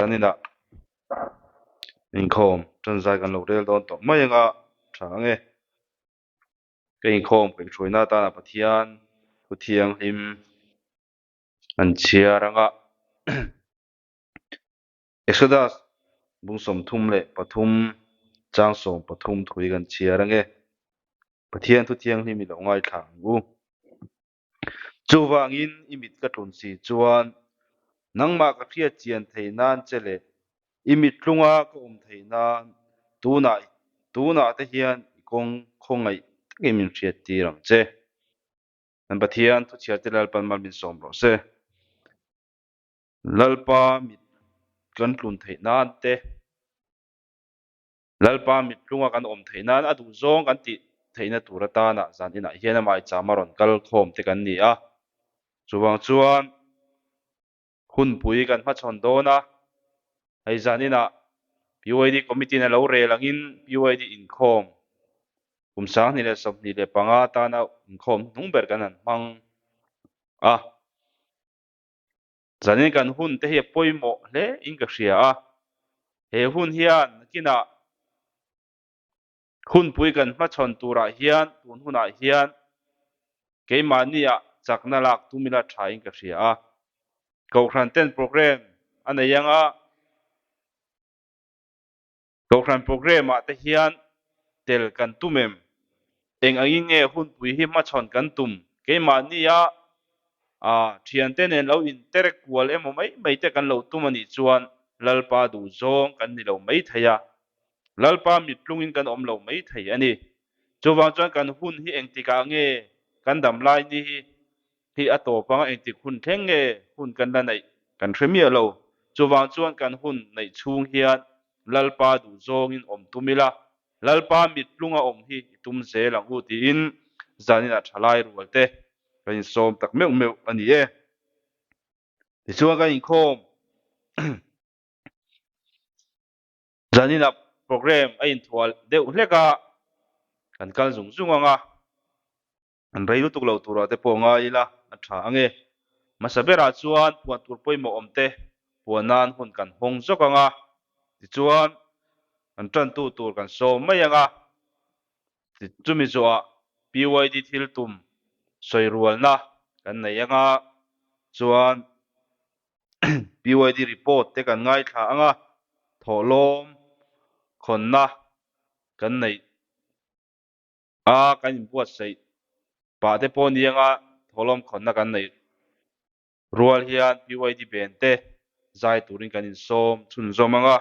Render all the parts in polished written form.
Zaninah inkhawm ṭanzai kan lo rel dawn tawh mai anga ṭha ang e. Ka inkhawm kaihhruaina atana Pathian thu thianghlim an chhiar anga Exodus bung 33 chang 13 thui kan chhiar ang e. Pathian thu thianghlim i lo ngaithla ang u. Chuvangin i mit ka tlun si chuan nangmah ka hriat chian thei nan che leh i mit tlunga ka awm thei nan tunah tunah te hian i kawng khawngaih takin min hriat tir ang che. Kan Pathian thuchhiar te Lalpan mal min sawm rawh se. Lalpa mit kan tlun theih nan te. Lalpa mittlunga kan awm theih nan a duhzawng kan tih theihna tur atana zan inah hian a maicham a rawn kal khawm te kan ni a. Chuvang chuan hunpui kan hmachhawn dawn a, hei zan inah PYD Committee in a lo rel angin PYD inkhawm kum 2025 atana inkhawm hnung ber kan han hmang a. Zanin kan hun te hi a pawimawh hle in ka hria a, he hun hian nakinah hunpui kan hmachhawn turah hian tun hunah hian keimahniah chakna lak tum ila tha in ka hria a. Kohhran ten program a nei anga Kohhran program ah te hian tel kan tum em? Eng angin nge hunpui hi hmachhawn kan tum? Keimahnia ah thiante nen lo interek kual emaw mai mai te kan lo tum a nih chuan Lalpa duhzawng kan ni lo mai thei a, Lalpa mittlungin kan awm lo mai thei a ni. Chuvang chuan kan hun hi engtikah nge kan dam lai ni hi hi a tawp anga engtik hun thleng nge hun kan la neih kan hre miah lo. Chuvang chuan kan hun neih chhung hian Lalpa duhzawngin awm tum ila, Lalpa mittlunga awm hi i tum zel ang u tiin zaninah thalai rual te kan insawm tak meuh meuh a ni e. Tichuan kan inkhawm zaninah program a inthual deuh hlek a, kan kal zung zung ang a. An rei lutuk lo turah te pawh ngai ila a tha ang e. Hmasa berah chuan puan tur pawimawh awm te puan nan hun kan hawng zawk ang a, tichuan kan tantu tur kan sawm mai ang a. Chumi zawhah PYD thil tum sawi rualna kan nei ang a, chuan PYD report te kan ngaithla ang a, thawhlawm khawnna kan neih A kan inbuatsaih pah te pawh ni anga thawhlawm khawnna kan neih rual hian PYD ben te zai turin kan insawm chhunzawm ang a.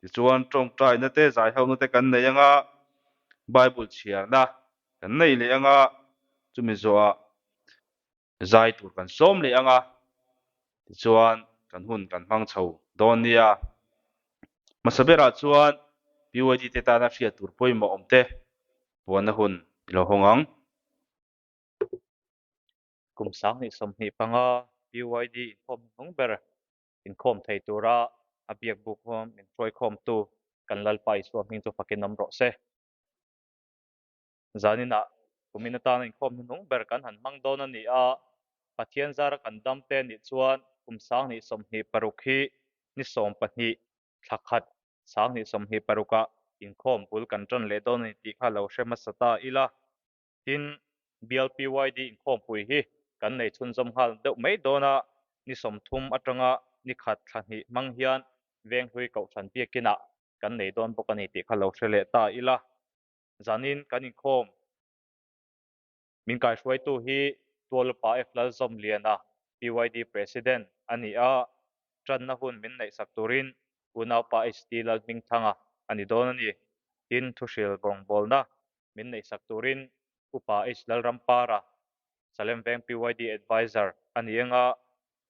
Tichuan tawngtaina te zaihohna te kan nei anga Bible chhiarna kan nei leh anga chumi zawhah zai tur kan sawm leh ang a, tichuan kan hun kan hmang chho dawn nia. Hmasa berah chuan PYD te tana hriat tur pawimawh awm te puanna hun i lo hawng ang. Kum 2025 PYD inkhawm hnung ber inkhawm thei tura a biak buk min hruaikhawmtu kan Lalpa Isua hming chu fakin awm rawh se. Zaninah kumin atana inkhawm hnuhnung ber kan han hmang dawn a ni a, Pathian zara kan dam te nih chuan kum 2026 hi ni 12 thla khat 2026 ah inkhawm bul kan tan leh dawn a ni tih kha lo hre hmasa ta ila. Tin, BLPYD inkhawmpui hi kan nei chhunzawm nghal deuh mai dawn a, ni 30 atanga ni khat thla hnih hmang hian Venghlui Kohhran biakinah kan nei dawn bawk a ni tih kha lo hre leh ta ila. Zanin kan inkhawm min kaihruaitu hi Tualupa F Lalzawmliana, PYD President a ni a, tanna hun min neihsak turin unaupa HT Lalhmingthanga a ni dawn a ni. Tin, thuhril rawngbawlna min neihsak turin Upa H Lalrampara, Salem Veng PYD Adviser a ni anga,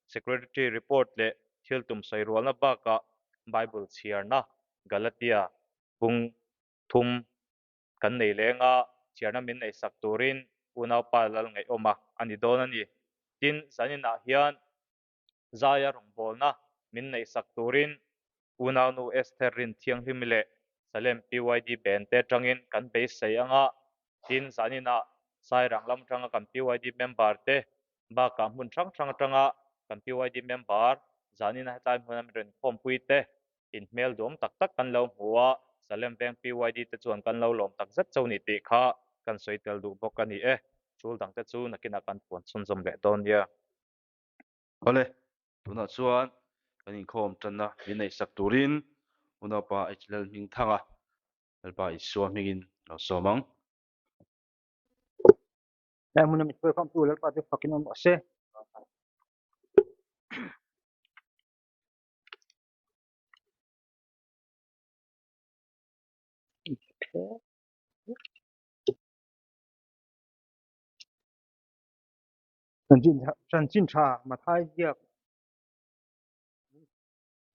Secretary report leh thil tum sawi rualna bakah Bible chhiarna Galatia bung thum kan nei leng a, chhiarna min neihsak turin unaupa lal ngaihawm a a ni dawn a ni. Tin, zaninah hian Zaia rawngbawlna min neihsak turin unaunu Esther Rin Thianghlimi leh Salem PYD Ben te atangin kan beisei ang a, tin, zaninah Sairang lam atanga kan PYD member te bakah hmun hrang hrang atanga kan PYD member. Zanina hetlai hmuna mi rawn khawmpui te inhmel duam tak tak kan lo hmu a, Salem veng PYD te chuan kan lo lawm tak zet cho ni tih kha kan sawi tel duh bawk a ni e. Tul dangte chu nakinah kan puan chhunzawm leh dawn nia. Awle, tunah chuan kan inkhawm tanna min neihsak turin Unaupa H. Lalhmingthanga Lalpa Isua hmingin lo sawm ang. Lai hmuna mi hruaikhawmtu Lalpa chu fakin awm rawh se. Chanchin tha Mathai ziak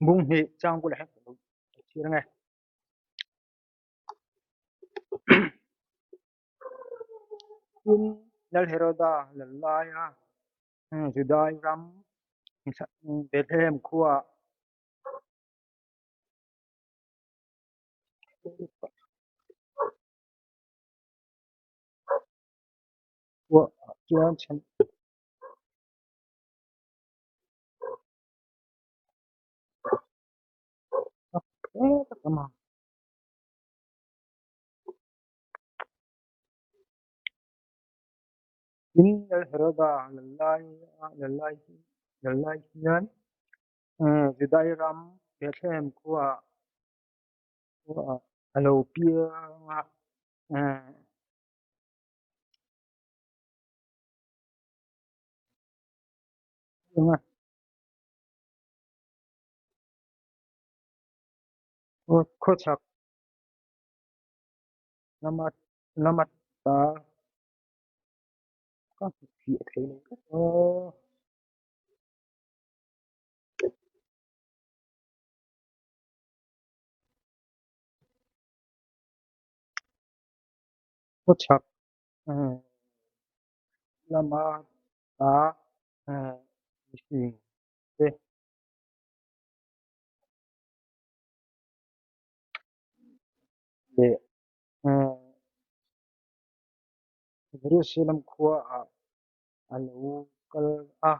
bung hnih chang bulah hian ka lo thlir ange. Tin, Lal Heroda lal laia Judai ram Bethlehem khuaah chuan Tin, Lal Heroda lal lai hian Judai ram Bethlehem khuaah a lo piang a. Khawchhak lama lama ta ka hmu thei lo tlat aw. Khawchhak lama ta mihring te. Leh Jerusalem khuaah a lo kal a,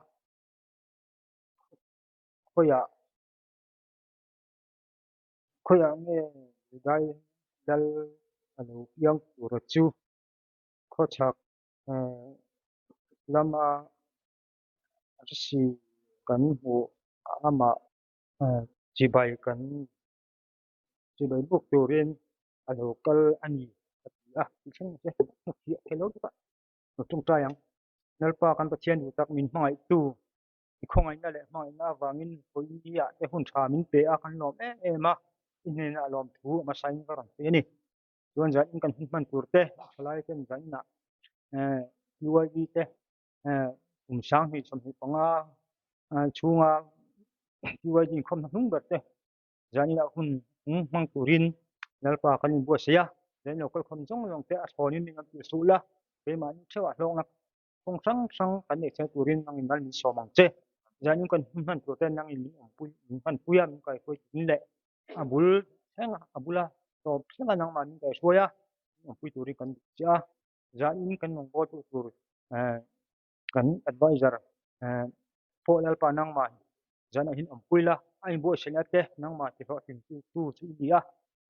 khawiah khawiah nge Judai lal a lo piang tura chu khawchhak lama arsi kan hmuh amah chibai kan chibai buk turin a lo kal a ni a ti a, tih thleng ang che hmu fiah thei lo bawk a, lo tawngtai ang. Lalpa kan Pathian duh tak min hmangaihtu i khawngaihna leh hmangaihna avangin vawiin ah te hun tha min pe a, kan lawm em em a, i hnenah lawmthu a hmasain ka rawn sawi a ni. Chuan zanin kan hun hman tur te, thalai ten zaninah UIB te kum 2025 chhunga UIB inkhawmna hnung ber te Zaninah hun hmang turin Lalpa kan inbuatsaih a, zanin lo kalkhawm zawng zawng te a thlawnin min rawn tir suh la, keimahni theuhah hlawkna kawng hrang hrang kan neih theih turin nangin mal min sawm ang che. Zanin kan hun hman tur te nangin min awmpui, min hmanpui a, min kaihruai turin leh a bul thleng a bula tawp thlenga nangmah min kaihruai a, min awmpui turin kan duh che a. Zanin kan rawngbawltu tur kan advisor pawh Lalpa nangmah Zanah hian awmpui la, a inbuatsaihna te nangmah ti hlawhtling tu chu i ni a.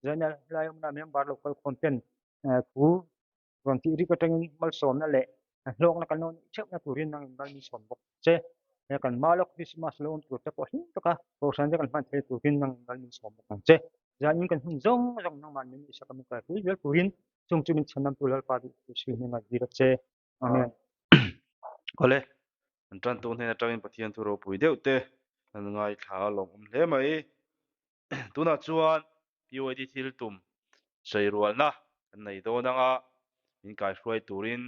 Zana lai awmna member lo kalkhawm ten thu rawn tih rik atangin malsawmna leh hlawkna kan lo neih theuhna turin nang in mal min sawm bawk che. He kan hma lawk Christmas lo awm tur te pawh hlim taka kohhran te kan hman thei turin nang in mal min sawm bawk ang che. Zanin kan hun zawng zawng nangmah min ngaihsak a min kalpui zel turin chung chu min chhanamtu Lalpa duh thu sui hming a dir a che. Amen. Awle, an tantu hnen atangin Pathian thu ropui deuh te an ngaithla a lawmawm hle mai. Tunah chuan PYD thil tum sawi rualna kan nei dawn anga min kaihruai turin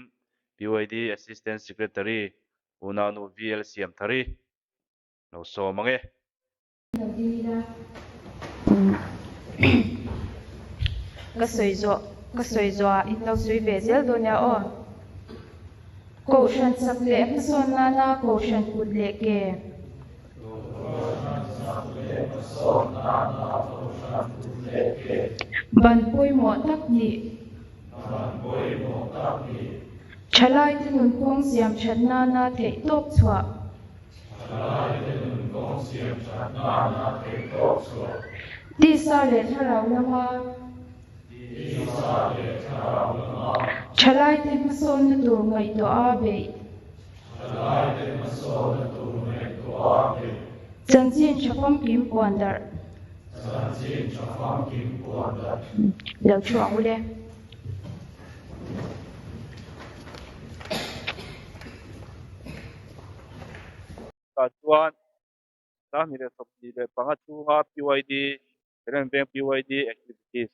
PYD Assistant Secretary Unanu VL Siamthari lo sawm ang e. Ka sawi zawh ka sawi zawhah in lo sawi ve zel dawn nia aw. Kohhran chak leh hmasawn nana kohhran kut leh ke. Ban pawimawh tak nih. Thalaite nunphung siam that nana theihtawp chhuah. Tisa leh thlarau lama Thalaite hmasawnna tur ngaihtuah a beih. Chanchin tha famkim puan darh. Lo thu ang ule. Tah chuan 2025 chhunga PYD, Thailand Veng PYD activities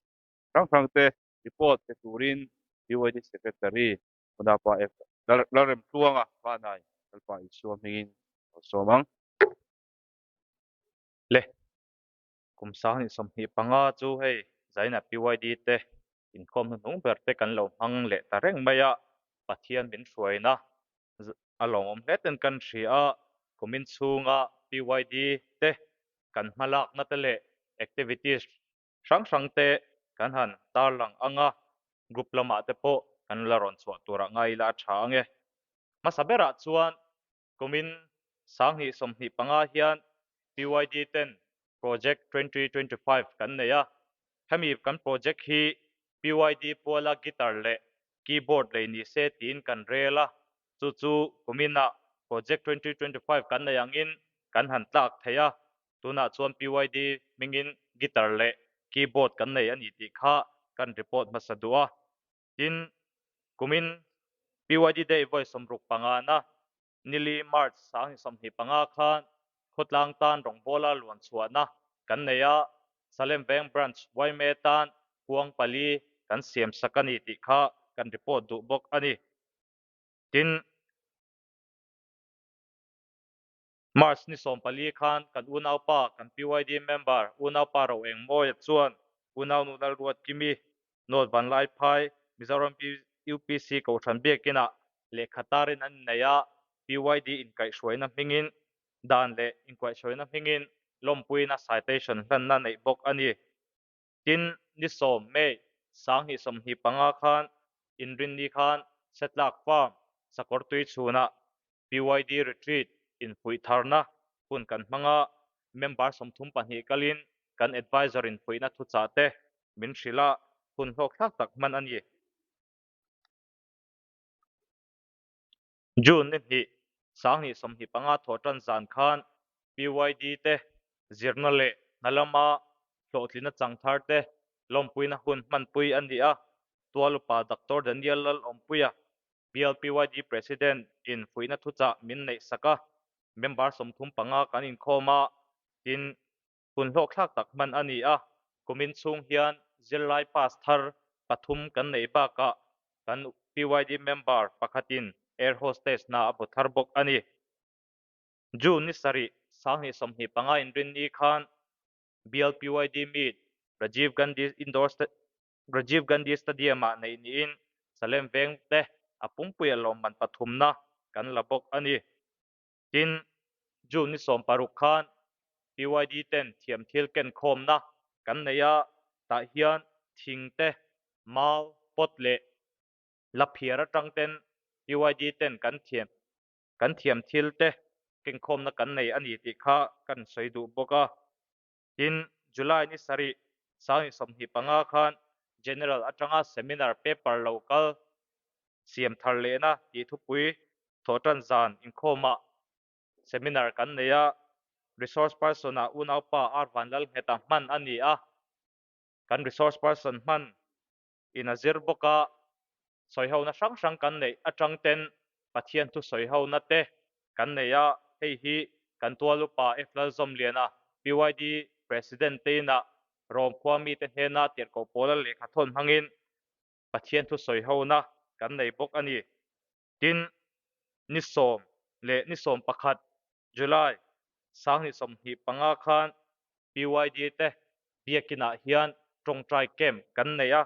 hrang hrang te report pe turin PYD Secretary Munapa F. Lalremtluanga Vanai Lalpa Isua hmingin a lo sawm ang. Le, kum 2025 chu hei Zaina PYD te inkhawm hnuhnung ber te kan lo hmang leh ta reng mai a, Pathian min hruaina a lawmawm hle ten kan hria a, kumin chhunga PYD te kan hmalakna te leh activities hrang hrang te kan han tarlang ang a, group lamah te pawh kan la rawn chhuah turah ngai ila a tha ang e. Hmasa berah chuan kumin 2025 hian PYD ten Project 2025 kan nei a, hemi kan project hi PYD puala guitar leh keyboard lei ni se tiin kan rel a, chu chu kuminah Project 2025 kan nei angin kan han tlak thei a, tunah chuan PYD hmingin guitar leh keyboard kan nei a ni tih kha kan report hmasa duh a. Tin, kumin PYD Day vawi 65 na nili March 2025 khan khawtlang tan rawngbawla luan chhuahna kan nei a, Salem Veng Branch yma tan kuang pali kan siam sak a ni tih kha kan report duh bawk a ni. Tin, March ni 14 khan kan unaupa, kan PYD member unaupa Ro Engmawia chuan unaunu Lalruatkimi North Vanlaiphai Mizoram UPC Kohhran Biakinah lehkha tarin an innei a, PYD inkaihhruaina hmingin dan leh inkaihhruaina hmingin lawmpuina citation hlanna neih bawk a ni. Tin, ni 10 May 2025 khan Inrinni khan Setlak Farm Sakawrtui chhunah PYD Retreat infuih tharna hun kan hmang a, member 32 kalin kan advisor in fuihna thuchah te min hrilh a, hun hlawkthlak tak hman a ni. June ni 2, 2025 thawhtan zan khan PYD te zirna leh hna lama hlawhtlina chang thar te lawmpuina hun hmanpui a ni a, Tualupa Doctor Daniel Lalawmpuia BLPYD President in fuihna thuchah min neih sak a, member 35 kan inkhawm a, tin hun hlawkthlak tak hman a ni a, kumin chhung hian zirlai pass thar pathum kan neih bakah kan PYD member pakhatin air hostess hna a bu thar bawk a ni. June ni 7, 2025 inrinni khan BLPYD meet Rajiv Gandhi Indoor Rajiv Gandhi Stadium-ah neih niin Salem Veng te a pumpuia lawmman pathumna kan la bawk a ni. Tin, June ni 16 khan PYD ten thiam thil ken khawmna kan nei a, tah hian thing te, mau, pot leh la phiar atang ten PYD ten kan thiam kan thiam thil te ken khawmna kan nei a ni tih kha kan sawi duh bawk a. Tin, July ni 7, 2025 khan General atanga seminar paper lo kal siam thar lehna tih thupui thawhtan zan inkhawmah seminar kan nei a, resource person-ah unaupa R Vanlalngheta hman a ni a, kan resource person hman in a zir bawk a, sawihona hrang hrang kan neih atang ten Pathian thu sawihona te kan nei a, hei hi kan tualupa F Lalzawmliana PYD President te inah Rom khua mite hnena tirhkoh pawla lehkha thawn hmangin Pathian thu sawihona kan nei bawk a ni. Tin, ni 10 leh ni 11 July 2025 khan PYD te biakinah hian tawngtai camp kan nei a,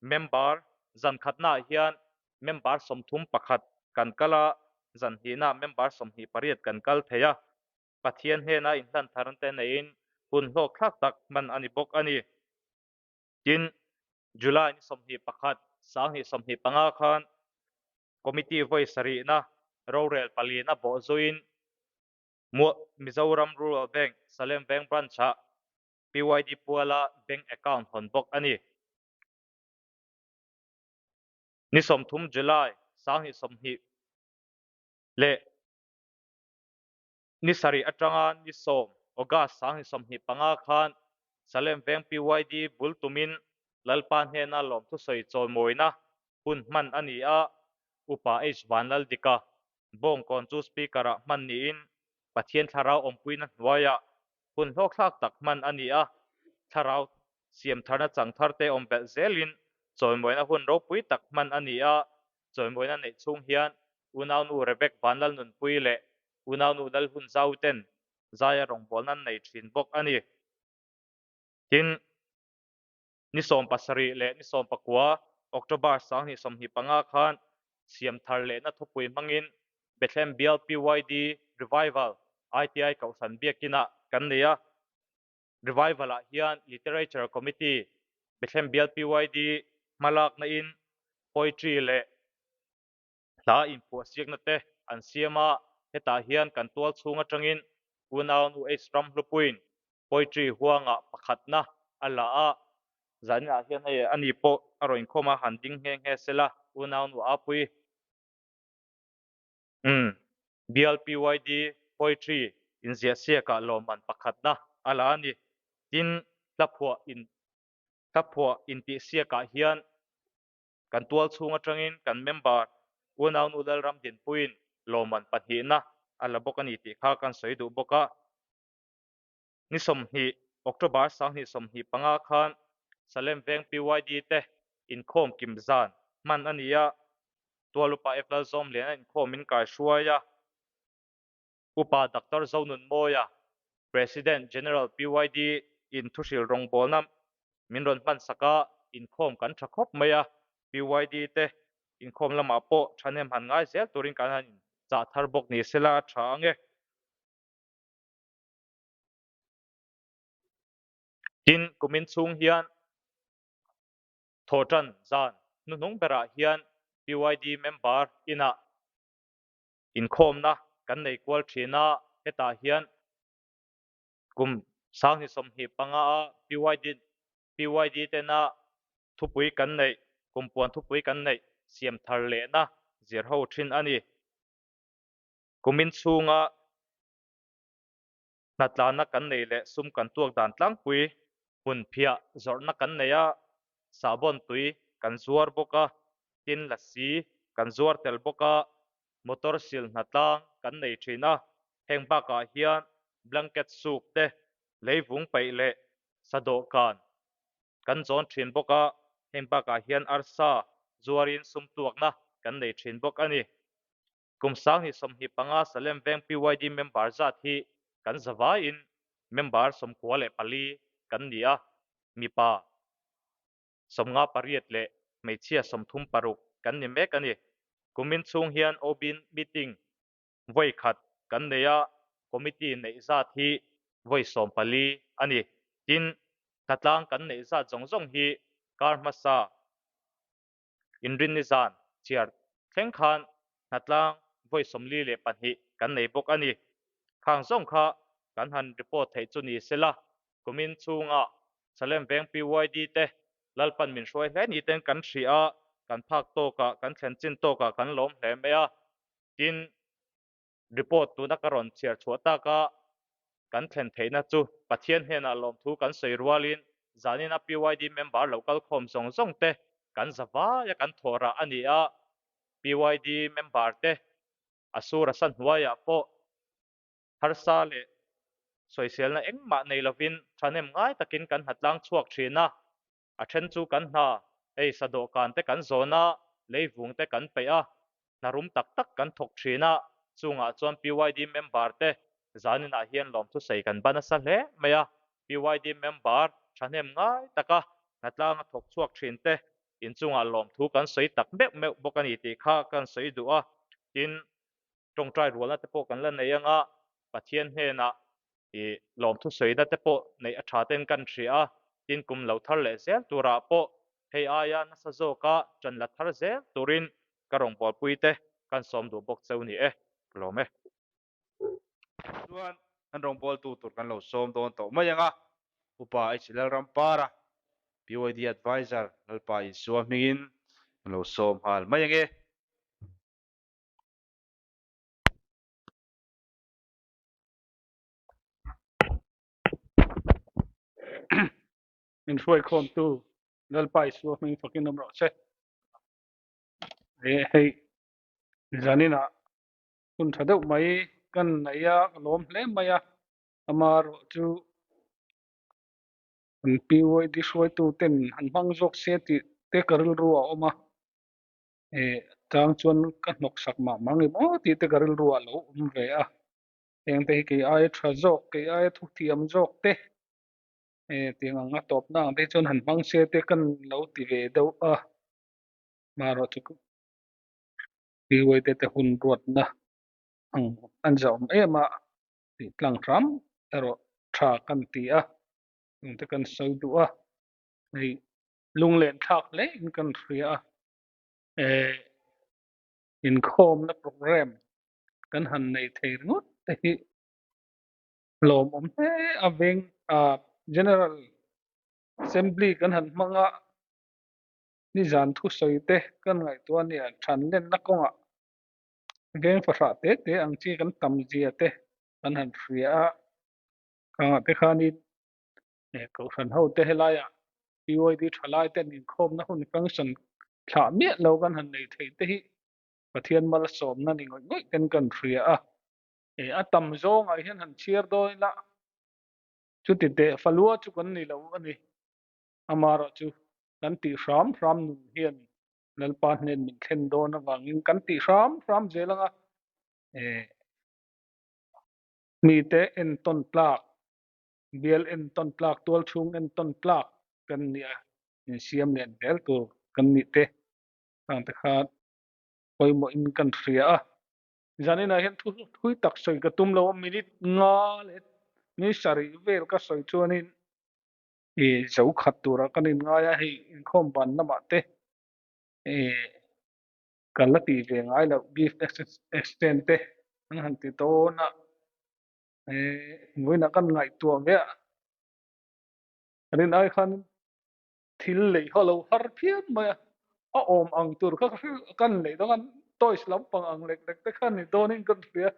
member zan khatnaah hian member 31 kan kal a, zan hnihnaah member 28 kan kal thei a, Pathian hnena inhlan thar te neiin hun hlawkthlak tak hman a ni bawk a ni. Tin, July ni 21, 2025 khan Committee vawi sarihna rorel palina bawh zuiin. Mizoram Rural Bank, Salem Veng Branch-ah PYD puala bank account hawn bawk a ni. Ni 30 July 2020 leh ni sarih atanga ni 10 August 2025 khan Salem Veng PYD bul tumin Lalpa hnena lawmthusawi chawimawina hun hman a ni a, Upa H Vanlaldika Bawngkawn chu Speaker-ah hman niin Pathian thlarau awmpuina hnuaiah hun hlawkthlak tak hman a ni a, thlarau siamtharna changthar te awm belh zelin chawimawina hun ropui tak hman a ni a, chawimawina neih chhung hian unaunu Rebek Vanlalnunpui leh unaunu Lalhunzau ten zaia rawngbawlna an nei thin bawk a ni. Tin, ni 17 leh ni 19 October 2025 khan siamthar lehna thupui hmangin Bethlehem Bial PYD Revival ITI Kohhran Biakinah kan nei a. Revival-ah hian Literature Committee Bethlehem Bial PYD hmalakna in poetry leh hla inphuahsiakna te an siam a, hetah hian kan tual chhung atangin Unaunu H Ramhlupuiin poetry huangah pakhatna a la a, zaninah hian hei ani pawh a rawn inkhawm a, han ding nghe nghe sela Unaunu Apui. Umm, Bial PYD Poetry inziahsiakah lawmman pakhatna a la a ni. Tin, hlaphuah in hlaphuah intihsiakah hian kan tual chhung atangin kan member unaunu Lalram Dinpuiin lawmman pahnihna a la bawk a ni tih kha kan sawi duh bawk a. Ni 20 October 2025 khan Salem Veng PYD te inkhawm kim zan hman a ni a, Tual Upa F Lalzawmliana inkhawm in kaihruai a, Upa Doctor Zonunmawia, President General PYD in thuhril rawngbawlna min rawn hman sak a, inkhawm kan tha khawp mai a, PYD te inkhawm lamah pawh thahnem han ngai zel turin kan han inchah thar bawk ni sela a tha ang e. Tin, kumin chhung hian thawhtan zan hnuhnung berah hian PYD member inah inkhawmna kan nei kual thin a, hetah hian kum 2025 a PYD PYD tena thupui kan neih, kumpuan thupui kan neih siam thar lehna zir ho thin a ni. Kumin chhunga Hnatlana kan nei leh sum kan tuak dan tlangpui hmun phiah zawrhna kan nei a, sahbawn tui kan zuar bawk a, tin lasi kan zuar tel bawk a, motor sil hnatlang kan nei thin a, heng bakah hian blanket suk te, leivung paih leh sadawhkan kan zawn thin bawk a, heng bakah hian arsa zuarin sum tuakna kan nei thin bawk a ni. Kum 2025 Salem Veng PYD member zat hi kan zavaiin member 94 kan ni a, mipa 58 leh hmeichhia 36 kan ni mek a ni. Kumin chhung hian OB meeting vawi khat kan nei a, committee neih zat hi vawi 14 a ni. Tin, hlatlang kan neih zat zawng zawng hi kar hmasa Inrinni zan chhiar thleng khan hnatlang vawi 42 kan nei bawk a ni. Khang zawng kha kan han report theih chu ni sela, kumin chhunga Salem Veng PYD te Lalpan min hruai hle ni ten kan hria a, kan phak tawkah, kan thlen chin tawkah kan lawm hle mai a. Tin, report tuna ka rawn chhiar chhuah taka kan thlen theihna chu Pathian hnenah lawmthu kan sawi rualin zanina PYD member lo kal khawm zawng zawng te kan za vaia kan thawh rah a ni a, PYD member te a sur a sa hnuaiah pawh harsa leh sawiselna engmah nei lovin thahnem ngai takin kan hnatlang chhuak thin a, A then chu kan hna, hei sadawhkan te kan zawn a, leivung te kan peih a, hna rum tak tak kan thawk thin a, chungah chuan PYD member te zaninah hian lawmthusei kan ba nasa hle mai a, PYD member thahnem ngai taka hnatlanga thawk chhuak thin te inchungah lawmthu kan sawi tak meuh meuh bawk a ni tih kha kan sawi duh a, tin tawngtai rualna te pawh kan la nei anga Pathian hnenah i lawmthu sawina te pawh neih a tha ten kan hria a, tin kum lo thar leh zel turah pawh hei aia nasa zawka ṭan la thar zel turin ka rawngbawlpui te kan sawm duh bawk cheu ni e, ka lawm e. Chuan kan rawngbawltu tur kan lo sawm dawn tawh mai ang a, Upa H Lalrampara, PYD Adviser Lalpa Isua hmingin kan lo sawm nghal mai ang e. Min hruaikhawmtu Lalpa Isua hming fakin awm rawh se. Hei zaninah hun tha deuh mai kan nei a, ka lawm hle mai a, amaherawh chu kan PYD hruaitu ten han hmang zawk se tih te ka rilru a awm a, eh chang chuan ka hnawk sak mah mang em aw tih te ka rilru ah lo awm ve a, heng te hi kei aia tha zawk, kei aia thuthiam zawk te eh tiang ang a tawpna ang te hi chuan han hmang se te kan lo ti ve deuh a, amaherawh chu PYD te hun ruatna ang an zah awm em a tih tlang hram erawh tha kan ti a, chung te kan sawi duh a, hei lunglen thlak hle in kan hria a, eh inkhawmna programme kan han nei thei ringawt te hi lawmawm hle a veng ah General Assembly kan han hmang a. Nizan thusawi te kan ngaihtuah nia than lenna kawngah veng fahrah te te ang chi kan tam zia te kan han hria a, kangah te khanin Kohhran ho te helaiah PYD thalai ten inkhawmna hun function thlah miah lo kan han nei thei te hi Pathian malsawmna ni ngawih ngawih ten kan hria a, a tam zawngah hian han chhiar dawn ila chuti teh falua chu kan ni lo a ni. Amaherawh chu kan tih hram hram nun hian Lalpa hnen min thlen dawn avangin kan tih hram hram zel anga eh mite entawn tlak, bial entawn tlak, tualchhung entawn tlak kan ni a, insiam len zel tur kan nih te ang te kha pawimawhin kan hria a. Zaninah hian thu thui tak sawi ka tum lo a, minute nga leh ni sarih vel ka sawi chuanin I zo khat tura kan inngai a, hei inkhawm ban lamah te kan la tih ve ngai loh gift exchange te an han ti dawn a, vawiinah kan ngaihtuah ve a, rin ai khan thil lei kha a lo har phian mai a, a awm ang tur kha kan lei dawn a, toys lampang ang lek lek te kha ni dawnin kan hria.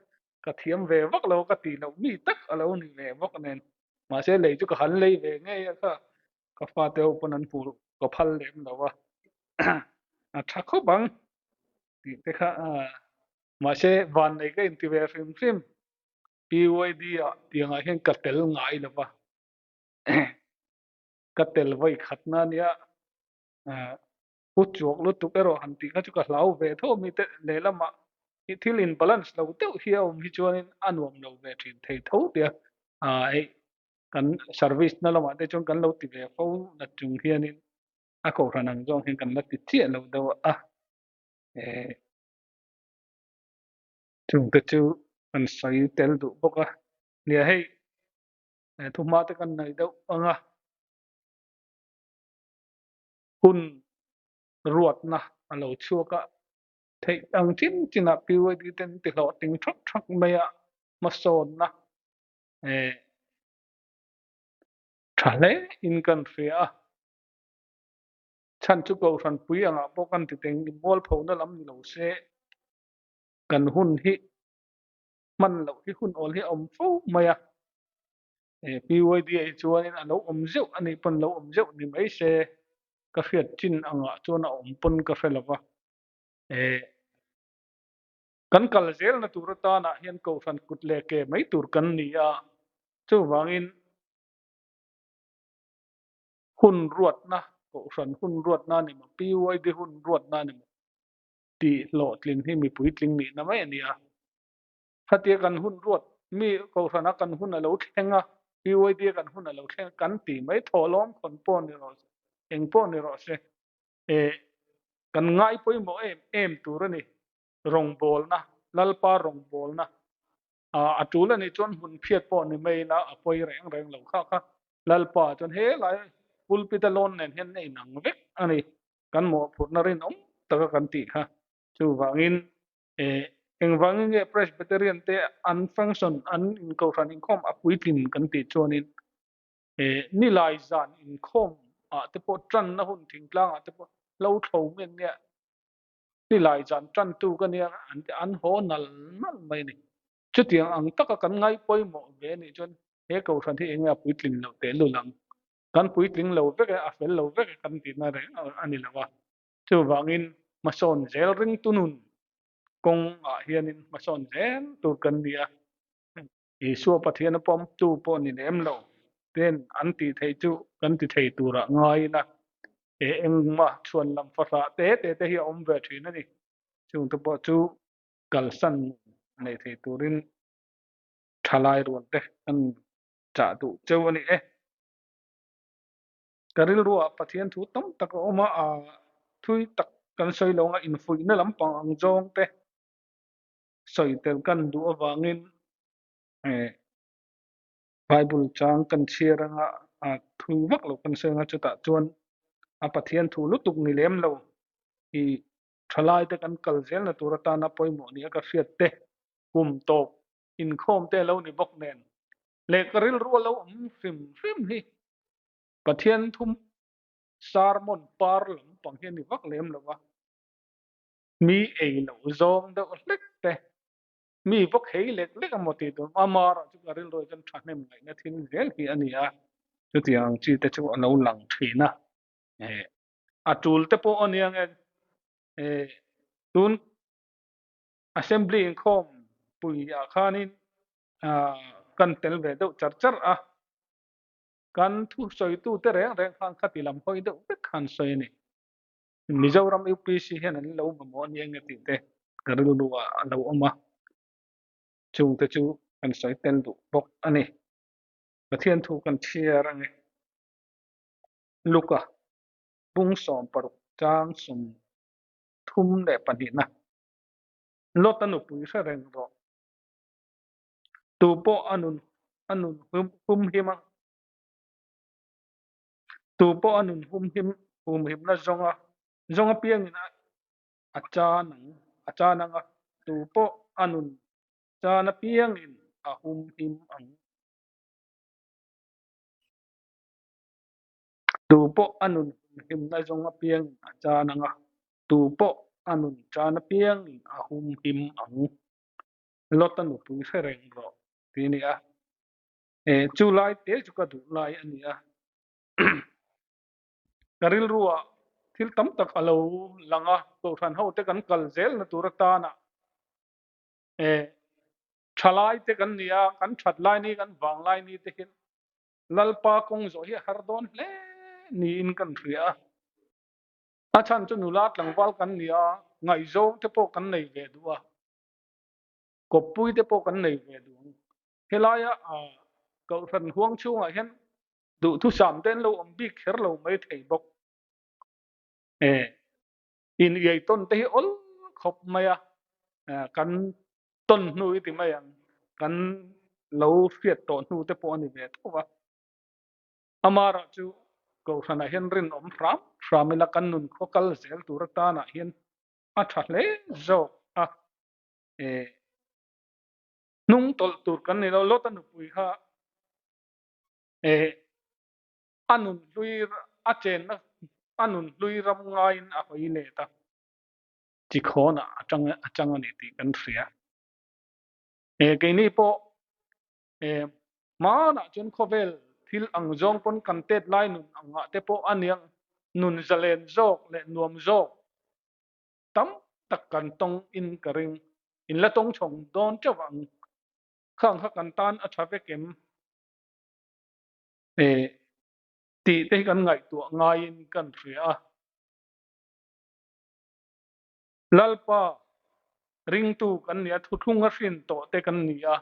Ka thiam ve vak lo ka tih loh mi tak a lo ni ve vak nen. Mahse lei chu ka han lei ve ngei a kha ka fate ho pawn an hmuh ka phal lem lo a. A tha khawp ang tih te kha mahse vannei ka inti ve hrim hrim PYD ah tiangah hian ka tel ngai lo va. Ka tel vawi khatna ania Pu chuak lutuk erawh han tih kha chu ka hlau ve tho mi te lehlamah hi thil in balance lo deuh hi a awm hi chuanin a nuam lo ve thin thei tho tia ah hei kan service na lamah te chuan kan lo ti ve fo na chung hianin a kohhran ang zawng hian kan la ti chiah lo deuh a eh chung te chu kan sawi tel duh bawk a nia hei thuhma te kan nei deuh ang a. Hun ruatna a lo chhuak a, theih ang chin chinah PYD te an ti hlawhtling thak thak mai a, hmasawnna eh tha hle in kan hria a. Chhan chu Kohhran pui angah pawh kan ti teng mualphona lam ni lo se kan hun hi hman loh hi hun awl hi a awm fo mai a. PYD ah hi chuanin a lo awm zeuh a nih pawn lo awm zeuh ni mai se ka hriat chin angah chuan a awm pawn ka hre lova. Kan kal zelna tur atanah hian Kohhran kut leh ke mai tur kan ni a, chuvangin hun ruatna, Kohhran hun ruatna a ni maw, PYD hun ruatna a ni maw tih hlawhtlin hi mipui tling nihna mai a ni a. Khatia kan hun ruat mi Kohhrana kan hun a lo thleng a, PYD a kan hun a lo thleng a, kan ti mai thawhlawm khawn pawh ni rawh se, eng pawh ni rawh se, eh kan ngai pawimawh em em tur a ni. Rawngbawlna, Lalpa rawngbawlna ah a tul a nih chuan hmun phiat pawh ni mai ila a pawi reng reng lo kha kha Lalpa chuan helai pulpit a lawn nen hian a inang vek a ni. Kan mawhphurhna rinawm taka kan tih kha. Chuvangin eh. Engvangin nge Presbyterian te an function, an inkohhran inkhawm a puitlin kan tih chuanin nilai zan inkhawm ah te pawh tanna hun thingtlang ah te pawh lo thlo nge nge nilai zan tantu ka nia an ti an haw nal nal mai a ni. Chutiang ang taka kan ngai pawimawh ve anih chuan he kohhran hi enge a puitling loh tehlul ang. Kan puitling lo vek e, a fel lo vek e kan tihna reng a ni lo a. Chuvangin hmasawn zel ringtu nun kawngah hianin hmasawn zel tur kan ni a. Isua Pathian a pawmtu pawh ni lem lo ten an tih theih chu kan ti thei turah ngaiin a, he engmah chhuan lam fahrah te te te hi a awm ve thin a ni. Chungte pawh chu kalsan nei thei turin thalai rual te kan chah duh cheu a ni e. Ka rilruah Pathian thu tam tak a awm a, thui tak kan sawi lo anga infuihna lampang ang zawng te sawi tel kan duh avangin Bible chang kan chhiar anga thui vak lo kan sawi anga chutah chuan a Pathian thu lutuk ni lem lo i thalai te kan kal zelna tur atana pawimawh nia ka hriat te kum tawp inkhawm te lo ni bawk nen leh ka rilru a lo awm hrim hrim hi Pathian thum sermon par lampang hi a ni vak lem lo a, mi ei loh zawng deuh hlek te, mi va khei lek lek emaw tih tur amara chu ka rilru ah chuan thahnem ngaihna thil zel hi a ni a, chutiang ang chi te chu a lo lang thin a, a tul te pawh a nia nge tun assembly inkhawm pui ah khanin kan tel ve deuh char char a, kan thusawitute reng reng khan khati lam hawi deuh vek khan sawi a ni. Mizoram UPC hian an lo mamawh a ni eng nge tih te ka rilru ah a lo awm a, chungte chu kan sawi tel duh bawk a ni. Pathian thu kan chhiar a nge. Luka bung 16 chang 32 na Lota nupui hre reng rawh. Tu pawh a nun a nun humhim a, tu pawh a nun humhim humhimna zawnga zawng apiangin a a chan ang a chan ang a, tu pawh a nun chan apiangin a humhim ang. Tu pawh a nun humhimna zawng apiangin a chan ang a, tu pawh a nun chan apiangin a humhim ang. Lota nupui hre reng rawh tih a ni a, chu lai te chu ka duh lai a ni a. Ka rilruah thil tam tak a lo lang a, Kohhran ho te kan kal zelna tur atana thalai te kan ni a, kan that lai ni, kan vang lai ni te hian Lalpa kawng zawh hi a har dawn hle niin kan hria a. A chhan chu nula tlangval kan ni a, ngaihzawng te pawh kan nei ve duh a. Kawppui te pawh kan nei ve duh ang. Helaia Kohhran huang chhungah hian duhthusam te an lo awm bik kher lo mai thei bawk. In iai tawn te hi awl khawp mai a, kan tawn hnu i ti mai ang, kan lo hriat tawh hnu te pawh a ni ve tho va. Amara chu Kohhranah hian rinawm hram hram ila kan nun khaw kal zel tur atanah hian a tha hle zawk a, hnung tawlh tur kan ni lo, Lota nupui kha a nun hlui a chenna a nun hlui ram ngaiin a hawi let a, chikhawnah a tang a chang a ni tih kan hria. Keini pawh hmanah chuan khawvel thil ang zawng pawn kan tet lai nun angah te pawh a nia nun zalen zawk leh nuam zawk tam tak kan tawng in ka ring. In la tawng chhawng dawn teuh ang. Khang kha kan tan a tha vek em? Tih te hi kan ngaihtuah ngaiin kan hria a. Lalpa ringtu kan ni a, thuthlung a hrin tawh te kan ni a.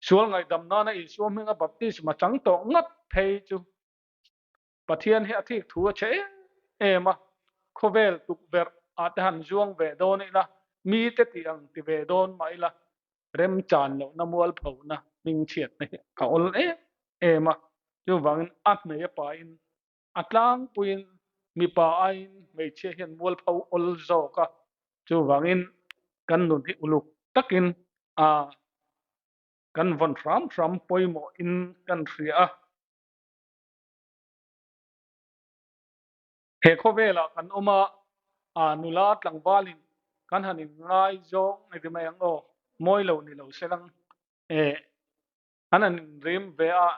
Sual ngaihdam nana Isua hminga baptisma chang tawh ngat phei chu Pathian hi a thik thu a che em em a, khawvel tukverh ah te han zuang ve dawn ila, mi te tih ang ti ve dawn mah ila, remchan lohna mualphona hmingchhiatna hi a awl em em a, chuvangin a hmei a pain a tlangpuiin mipa aiin hmeichhia hian mualpho awl zawk a, chuvangin. kan nun hi uluk takin a kan vawn hram hram pawimawh in kan hria a. He khawvelah kan awm a, a nula tlangvalin kan han in ngaizawng nge ti mai ang aw, mawi lo ni lo se lang e, an han in rim ve a,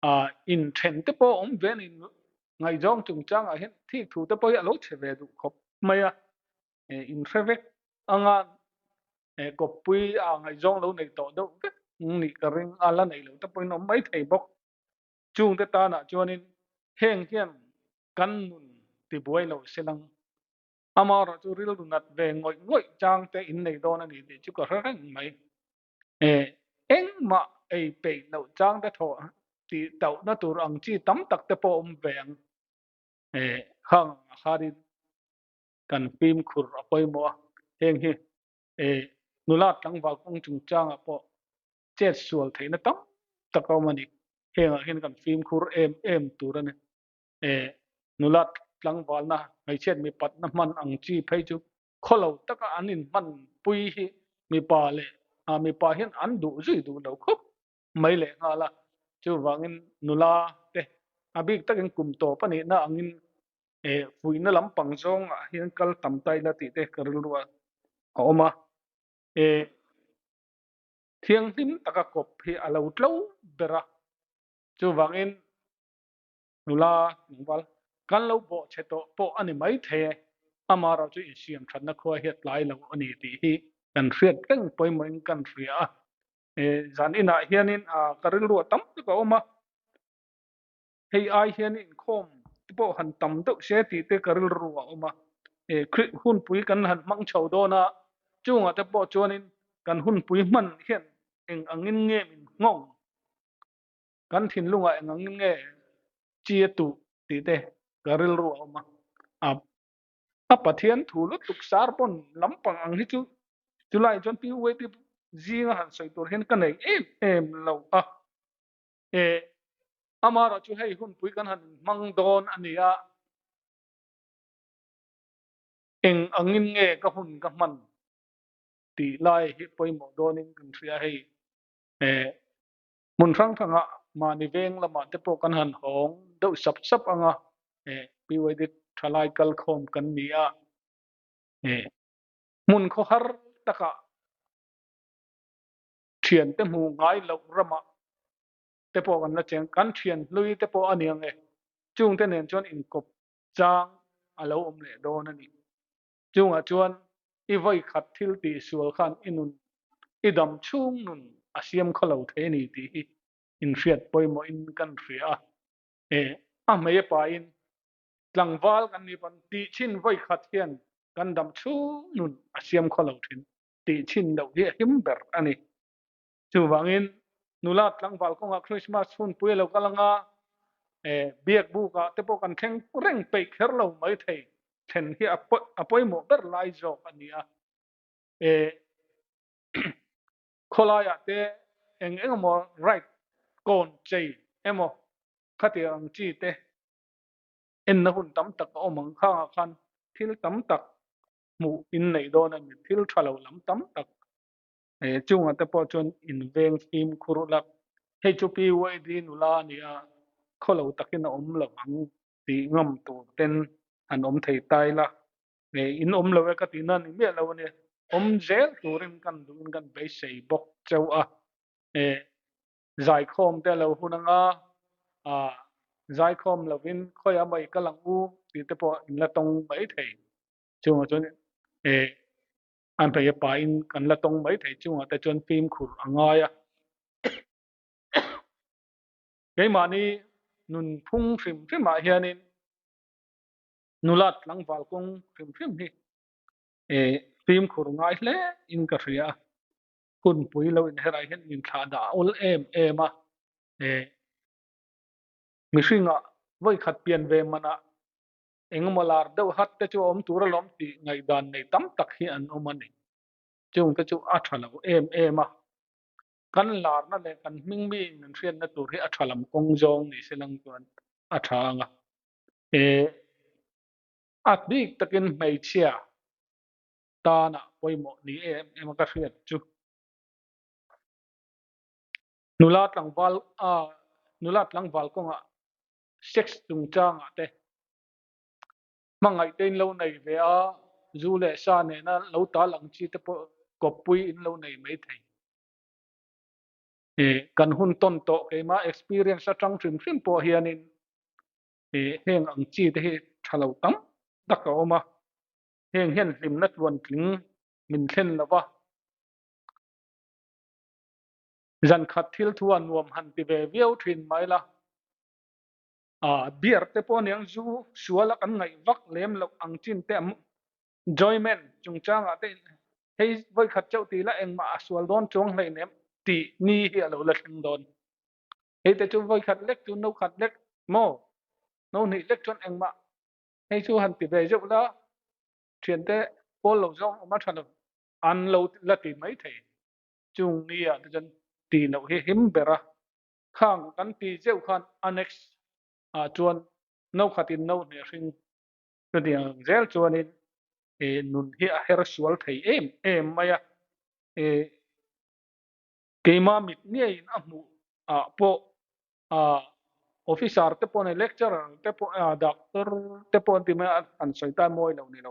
a inthen te pawh awm ve a ni, ngaihzawng chungchangah hian thik thu te pawh hi a lo chhe ve duh khawp mai a, e inhre vek anga e kawppui a ngaihzawng lo nei tawh deuh vek nih ka ring a, la nei lo te pawhin awm mai thei bawk. Chungte tanah chuanin heng hian kan nun tibuai lo se lang. Amaherawh chu rilru nat ve ngawih ngawih changte in nei dawn a ni tih chu ka hre reng mai. E, engmah ei peih loh changte thawh tih tauhna tur ang chi tam tak te pawh awm ve ang. E, khang angah khanin kan fimkhur a pawimawh a, heng hi e, nula tlangval kawng chungchangah pawh chet sual theihna tam tak a awm a ni. Hengah hian kan fimkhur em em tur a ni. E, nula tlangvalna, hmeichhiat mipatna hman ang chi phei chu khawlo taka an inhman pui hi mipa leh mipa hian an duh zui duh lo khawp mai leh nghal a. Chuvangin nula te a bik takin kum tawp a nihna angin e, fuihna lampang zawngah hian kal tam ta ila tih te ka rilru a awm a. E, Thianghlim taka kawp hi a lo tlo ber a, chuvangin nula tlangval kan lo bawh chhe tawh pawh a ni mai thei e, amaherawh chu insiam thatna khua hi a tlai lo a ni tih hi kan hriat reng pawimawhin kan hria a. Zan inah hianin ka rilru a tam tak a awm a, hei ai hian inkhawm te pawh han tam deuh se tih te ka rilru a awm a, hunpui kan han hmang chho dawn a, chungah te pawh chuanin kan hunpui hman hian eng angin nge min nghawng, kan thinlungah eng angin nge chi a tuh tih te ka rilru a awm a, a Pathian thu lutuk sar pawn lampang ang hi chu chulai chuan PUAT zinga han sawi tur hian ka nei em em lo a. E, amaherawh chu hei hunpui kan han hmang dawn a ni a, eng angin nge ka hun ka hman tih lai hi pawimawh dawnin kan hria hei. E, hmun hrang hrangah mahni veng lamah te pawh kan han hawng deuh sap sap ang a, e, PYD thalai kalkhawm kan ni a, e, hmun khawhar takah Thiante hmu ngai loh ramah te pawh kan la cheng, kan thian hlui te pawh a ni ang e, chungte nen chuan inkawp chang a lo awm leh dawn a ni. Chungah chuan i vawi khat thil tih sual khan i nun, i dam chhung nun a siam khaw lo thei a ni tih hi inhriat pawimawhin kan hria a. E, a hmei a pain tlangval kan nih pawn tih chhin vawi khat hian kan dam chhung nun a siam khaw lo thin. tih chhin loh hi a him ber a ni. Chuvangin nula tlangval kawngah Krismas hunpui a lo kal anga biak bukah te pawh kan thleng reng peih kher lo mai thei. Thlen hi a pawimawh ber lai zawk a ni a. Khawlaiah te eng eng emaw right kawn chei emaw khatiang ang chi te enna hun tam tak a awm ang. Khangah khan thil tam tak hmuh in neih dawn a ni. Thil tha lo lam tam tak chungah te pawh chuan in veng fimkhur ula, hei chu PYD nula a ni a, khaw lo takin a awm lo ang tih ngam tur ten an awm thei ta ila, in awm lo e ka tihna a ni miah lo a ni. Awm zel turin kan duhin kan beisei bawk chauh a, zaikhawm te a lo hun anga, zaikhawm lovin khawiah mai kal ang u tih te pawh in la tawng mai thei. Chungah chuan eh an hmeichhe pahin kan la tawng mai thei chungah te chuan fimkhur a ngai a. Keimahni nunphung hrim hrimah hianin nula tlangval kawng hrim hrim hi eh fimkhur ngai hle in ka hria a. Hunpui lo inherah hian inthlah dah a awl em em a. Eh mihringah vawikhat pian ve manah Engemaw lar deuh hat te chu a awm tur alawm tih ngaihdan nei tam tak hi an awm a ni. Chung te chu a tha lo em em a. Kan larna leh kan hming mi in an hriatna tur hi a tha lam kawng zawng ni se lang chuan a tha ang a. E, a bik takin hmeichhia tanah pawh. pawimawh ni em em a ka hriat chu. Nula tlangval a nula tlangval kawngah sex chungchangah te hmangaih te in lo nei ve a, zu leh sa nena lo tal ang chi te pawh kawppui in lo nei mai thei. Kan hun tawn tawh keimah experience atang hrim hrim pawh hianin heng ang chi te hi tha lo tam tak a awm a, heng hian hlimna tluantling min thlen lo va. Zan khat thil thu a nuam han ti ve viau thin mai la, beer te pawh aniang zu sual a kan ngaih vak lem loh ang chin te enjoyment chungchangah te hei vawi khat chauh tih la engmah a sual dawn chuang hleinem tih ni hi a lo la thleng dawn. Hei te chu vawi khat lek chu no khat lek maw no hnih lek chuan engmah hei chu han ti ve zeuh la thiante pawl lo zawng awm a tha lo an lo la ti mai thei. Chung ni ah te chuan tih loh hi him ber a, khang kan ti zeuh khan annex ah chuan no khat in no hneh hring chutiang ang zel chuanin ih nun hi a her sual thei em em mai a, ih keimah mit ngeiin a hmuh ah pawh ah officer te pawh nei lecturer te pawh ah doctor te pawh an ti mai a an sawi ta mawi lo ni lo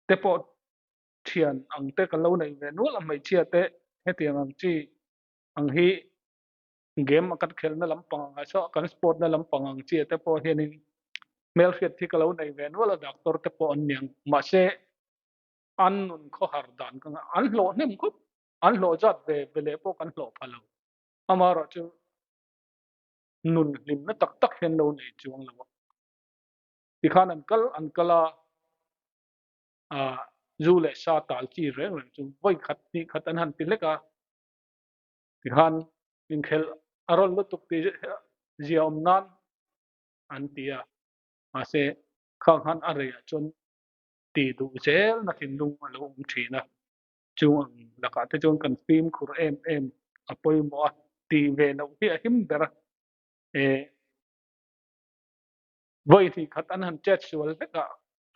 te pawh thian ang te ka lo nei ve nual a hmeichhia te hetiang ang chi ang hi game a kan khelna lampang ang ah saw kan sport na lampang ang chi te pawh hianin hmelhriat hi ka lo nei ve nual a doctor te pawh an niang mahse an nun khawhar dan ka ngah an hlawh hnem khawp an hlawh zat ve ve leh pawh kan hlawh pha lo amaherawh chu nun hlimna tak tak hian lo nei chuang lo a tikhan an kal an kal a. Zu leh sa tal chi reng reng chu vawi khat hnih khat an han ti lek a, tikhan inkhelh a rawn lutuk tih zia awm nan an ti a, mahse khang khan a reiah chuan tih duh zel na thinlung a lo awm thin a, chung ang lakah te chuan kan fimkhur em em a pawimawh a, tih ve loh hi a him ber a, Vawi hnih khat an han chet sual vek a,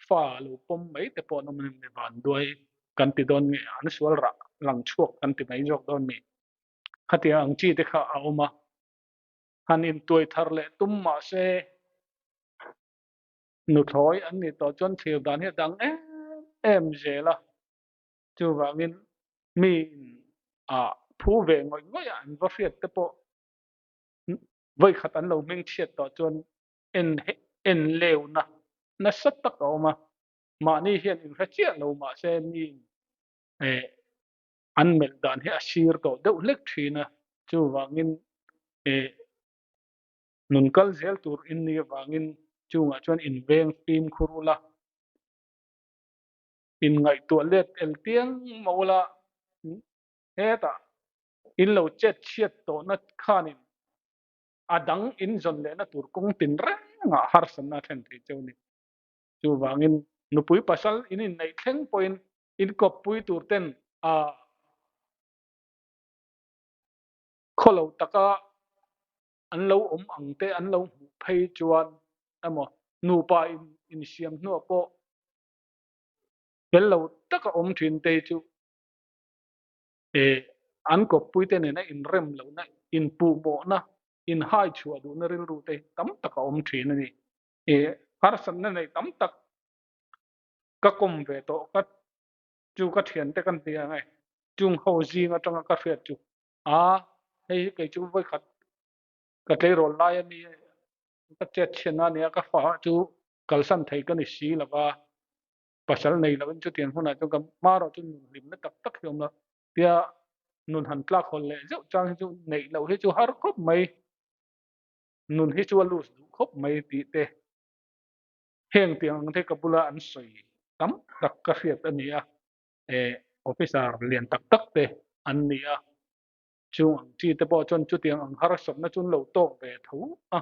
fa lo pawm mai te pawh an awm em ni vanduai kan ti dawn nge, an sual rah lang chhuak kan ti mai zawk dawn mi. Khatiang ang chi te kha a awm a, han intuai thar leh tum mah se nuthlawi an nih tawh chuan thlir dan hi a dang em em zel a, chuvangin mi in ah phu ve ngawih ngawih a an va hriat te pawh vawi khat an lo hming chhiat tawh chuan en en leuna nasa tak a awm a, mahni hian inhre chiah lo mahse mi eh an melh dan hi a sir tawh deuh hlek thin a, chuvangin eh nun kal zel tur in ni avangin chungah chuan inveng fimkhur ula, inngaihtuah let el piang mah ula hetah in lo chet chhiat tawhna khanin a dang in zawn lehna tur kawng tin rengah harsatna a thlen thei cheu a ni. Chuvangin nupui pasal in inneih thleng pawhin in kawppui tur ten a khaw lo taka an lo awm ang te an lo hmuh phei chuan emaw nupa in insiam hnuah pawh fel lo taka awm thin te hi chu an kawppuite nena inrem lohna, inpuhmawhna, inhai chhuah duhna rilru te tam tak a awm thin a ni. Harsatna nei tam tak ka kawm ve tawh ka chu ka thiante kan ti ang e, chung ho zing atanga ka hriat chu a hei hi kei chu vawikhat ka tleirawl lai a mi ka chet chhiatna a nia ka fa chu kalsan thei ka ni si lova. Pasal nei loin chutiang hunah chuan ka hma erawh chu nun hlimna tak tak hi a awm lo. Tia nun han tlak hawl leh zeuh chang hi chu neih loh hi chu har khawp mai, nun hi chu a lus duh khawp mai tih te heng tiang ang te ka bula an sawi tam tak ka hriat a ni a, eh officer lian tak tak te an ni a, chung ang chi te pawh chuan chutiang ang harsatna chu an lo tawk ve tho a,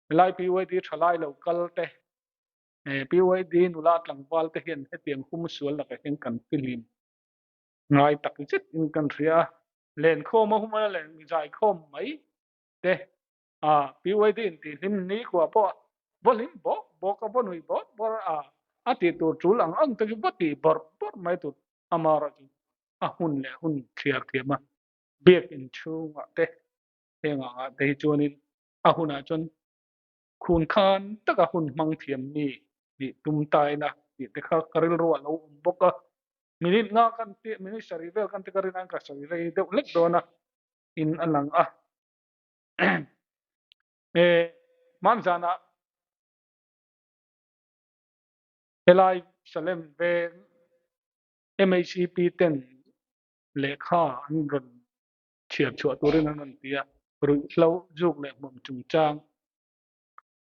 helai PYD thalai lo kal te PYD nula tlangval te hian hetiang hum sual lakah hian kan fihlim ngai tak zet in kan hria a, lenkhawm a hum a len zaikhawm mai te a PYD in tih hlim ni kua pawh va hlim bawk bawk a va nui bawk bawk a a tih tur tul ang ang te chu va tih bawrh bawrh mai tur. Amaherawhchu a hun leh hun thliar thiam a, biakinn chhungah te heng angah te hi chuanin a hunah chuan khun khan taka hun hmang thiam mi nih tum ta ila tih te kha ka rilru a lo awm bawk a. Minute nga kan tih minute sarih vel kan ti ka rin a ka sawi rei deuh hlek dawn a in a lang a. Hmanzanah helai Salem veng MHEP ten lehkha an rawn chhiar chhuah turin an rawn ti a, ruihhlo zuk leh hmuam chungchang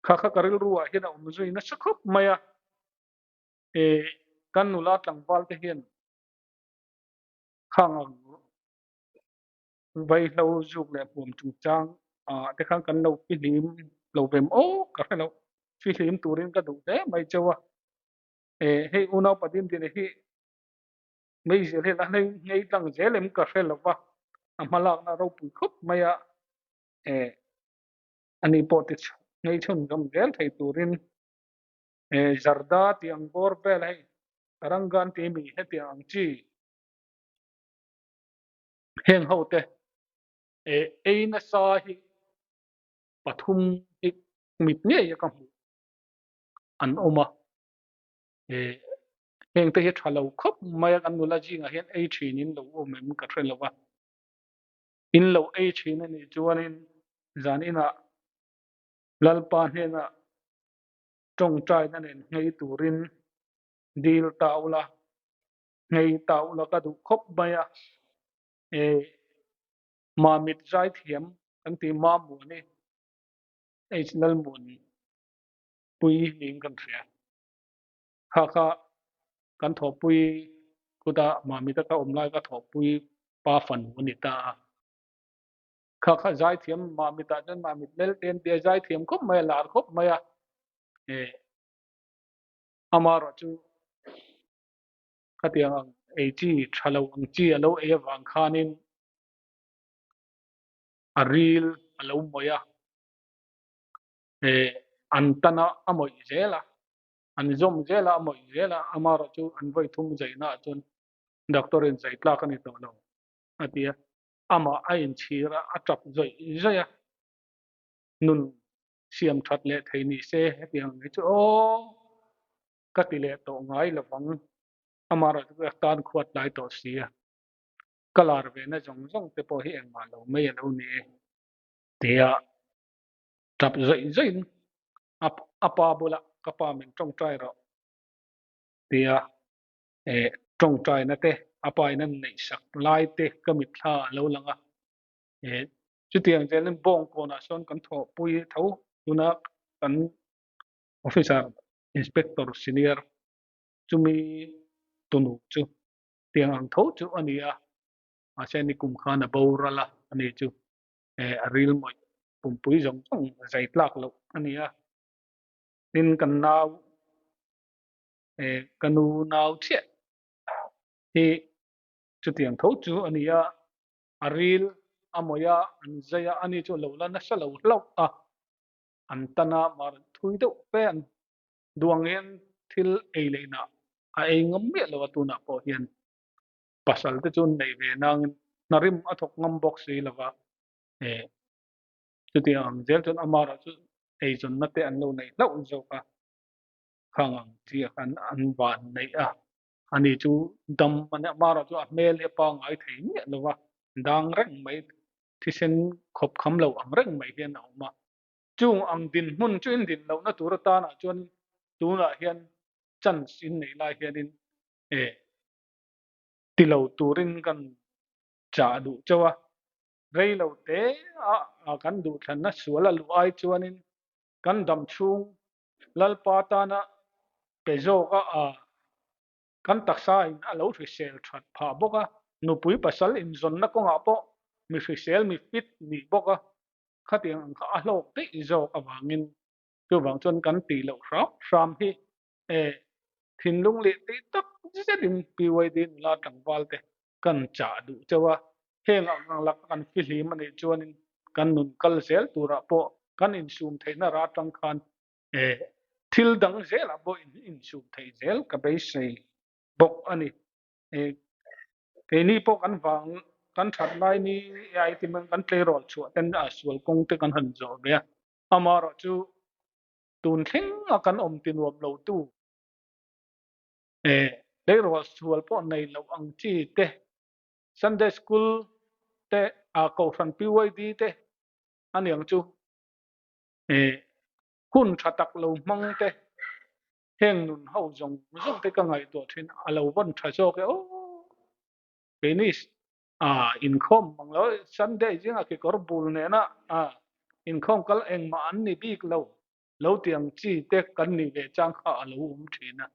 kha kha ka rilru ah hian a awm zui nasa khawp mai a, kan nula tlangval te hian khang ang vaihlo zuk leh hmuam chungchang ah te khan kan lo fihlim lo ve maw ka hre lo, fihlim turin ka duh hle mai cheu a, hei unau padim dine hi meizel hi la hlei ngei tlang zel em ka hre lo va, a hma lakna ropui khawp mai a, ani pawh ti ngei chhun zawm zel thei turin zarda tih ang bawr vel hei Tarangan tih mi hetiang ang chi. Heng ho te ei nasa hi pathum hi mit ngei a ka hmuh an awm a, heng te hi tha lo khawp mai a kan nula zingah hian ei thin in lo awm em ka hre lo va, in lo ei thin a nih chuanin zan inah Lalpa hnenah tawngtaina nen nghei turin dil ta ula. Nghei ta ula ka duh khawp mai a, e Mamit zaithiam kan tih Mamuani H Lalmuan pui niin kan hria. Kha kha kan thawhpui kuta Mamita ka awm lai ka thawhpui pa fanu a ni ta a. Kha kha zaithiam Mamitah chuan Mamit Lelte an ti a, zaithiam khawp mai a, lar khawp mai a, e amaherawhchu Khatiang ang ei chi tha lo ang chi a lo ei avang khanin a ril a lo mawih a, eh an tan a a mawih zel a, an zawm zel a a mawih zel a, amaherawhchu an vawi thum zaihna ah chuan doctor in zai tlak a ni tawh lo a ti a, amah a inchhir a, a tap zawih zawih a, nun siam that leh thei ni se hetiang hi chu aw. Ka ti leh tawh ngai lovang, amaherawhchu ka tan khuat lai tawh si a, ka lar ve na zawng zawng te pawh hi engmah lo mai a lo ni e tia tap zawih zawih in a pa bulah ka pa min tawngtai rawh tia eh tawngtaina te a pa in a neihsak lai te ka mitthla a lo lang a, eh chutiang zelin bawngkawnah sawn kan thawhpui tho tuna kan Officer Inspector Senior chumi tunu chu tiang ang tho chu a ni a, mahse ni kum khan a boral a a ni chu eh a ril mawih pumpui zawng zawng zai tlak loh a ni a, tin kan nau eh ka nu nau chiah hi chutiang tho chu a ni a, a ril a mawih a an zai a, ani chu a lo la nasa lo hlauh a. An tan a, mar thui deuh fe an duh ang hian thil ei leh inah a ei ngam miah lo a, tunah pawh hian pasal te chu nei ve nangin hna rim a thawk ngam bawk si lo va, eh chutiang ang zel chuan amara chu eizawnna te an lo nei hlauh zawk a, khang ang chi a khan an van neih a, ani chu dam a nia, amara chu a hmel hi a pangngai thei miah lo va, dang reng mai thisen khawp kham lo ang reng mai hian a awm a. Chung ang dinhmun chu in din lohna tur atanah chuan tunah hian chance in neih lai hianin eh ti lo turin kan chah duh chauh a. Rei lo te a kan duhthlanna sual a luh ai chuanin kan dam chhung Lalpa tana pe zawk a a Kan taksa in a lo hrisel that phah bawk a, nupui pasal inzawnna kawngah pawh mi hrisel mi fit nih bawk a, khatiang ang kha a hlawk daih zawk avangin chuvang chuan kan tih loh hram hram hi e thinlung leh tih tak zetin PYD nula tlangval te kan chah duh chauh a, heng ang laka kan fihlim a nih chuanin kan nun kal zel turah pawh kan insum theihna ra atang khan E, thil dang zelah pawh in insum theih zel ka beisei bawk a ni. E, Keini pawh kan vang kan that lai ni ai ti man kan tleirawl chhuah ten a sual kawng te kan han zawh ve a. Amaherawh chu tun thleng a kan awm ti nuam lo tu eh tleirawl sual pawh nei loh ang chi te Sunday school te a kohhran PYD te aniang chu eh hun tha tak lo hmang te heng nun ho zawng zawng te ka ngaihtuah thin a lo vawn tha zawk e aw keini a inkhawm mang lo Sunday zinga kekawr bul nena a inkhawm kal engmah an ni bik lo lo ti ang chi te kan nih ve chang kha a lo awm thin a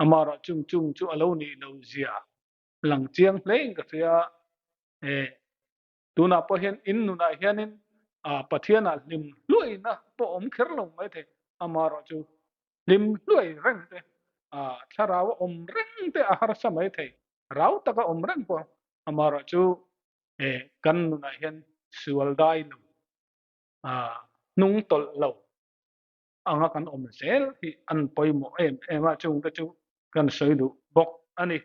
amaherawh chung chung chu a lo nih lo zia lang chiang hle in ka hria e tunah pawh hian in nunah hianin a Pathianah hlim hluaina pawh awm kher lo mai thei amaherawh chu hlim hluai reng te a thlarau a awm reng te a harsa mai thei rau taka awm reng pawh amaherawh chu e kan nunah hian sual dai lo a hnung tawlh lo anga kan awm zel hi an pawimawh em em a chung te chu kan sawi duh bawk a ni.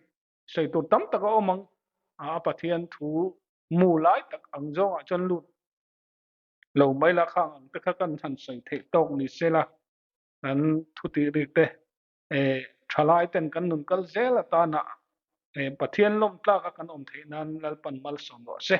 Sawi tur tam tak a awm ang a Pathian thu mu lai tak ang zawngah chuan lut lo mai la khang ang te kha kan han sawi theih tawk ni se la kan thu tih rik te eh thalai ten kan nun kal zel atana eh Pathian lawm tlaka kan awm theih nan Lalpan malsawm rawh se.